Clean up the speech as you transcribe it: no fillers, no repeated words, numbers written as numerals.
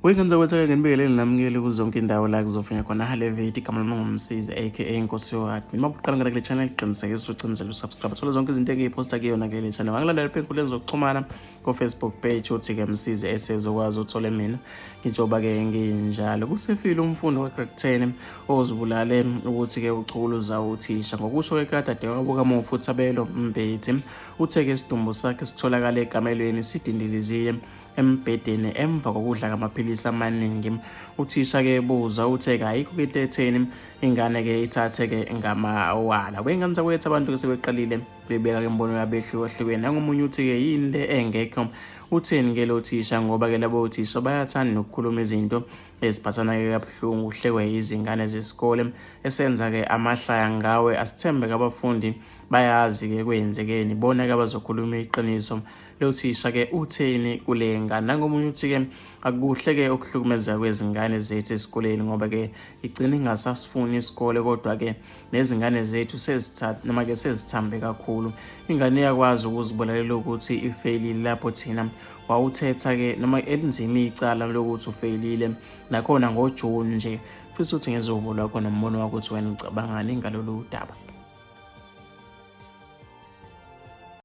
Wengane zakwethu-ke nginibingelele namukele kuzonke indawo la kuzofunya khona hale video. Igama lami nguMsizi aka Nkosi yo-admin. Uma uqala ngena kule channel, qinisekisa ucinzele usubscribe, uthole zonke izinto engiyiphosta kuyona ke le channel. Wangilandela lapha ey'nkundleni zokuxhumana ko-Facebook page, uthi-ke Msizi ese uzokwazi uthole mina njengoba-ke nginjalo. Kusefile umfundi wa-grade 10 ozibulale ukuthi-ke uchukuluza uthisha. Ngokusho kekadadewabo kamufi uThabelo Mbethi, uthe-ke isidumbu sakhe sitholakale ekamelweni sidindilizile embhedeni emva kokudla kamaphilisi amaningi. Uthisha-ke buza uthe-ke ayikho into etheni, ingane-ke ithathe-ke ngamawala. Kwey'ngane zakwethu, abantu-ke sebeqalile bebeka-ke imibono yabo ehlukahlukene. Nangomunye uthi-ke yini le engekho, utheni-ke lo thisha, ngoba-ke labo thisha bayathanda nokukhuluma izinto eziphathana-ke kabuhlungu, uhlekwe izingane zesikole esenza-ke amahlaya ngawe. Asithembe-ke abafundi bayazi-ke kwenzekeni, bona-ke abazokhuluma iqiniso. Lo thisha ke utheni kule ngane? Nangomunye uthi-ke akukuhle-ke ukuhlukumezeka kwezingane zethu esikoleni, ngoba-ke igcina ingasasifuni isikole, kodwa-ke nezingane zethu sezithatha noma-ke sezithambe kakhulu. Ingane iyakwazi ukuzibulalela ukuthi ifeyilile, lapho thina wawuthetha-ke noma elinzima icala lokuthi ufeyilile nakhona ngoJuni nje. Fisa ukuthi ngezwe uvo lwakho nombono wakho ukuthi wena ucabangani ngalolu daba.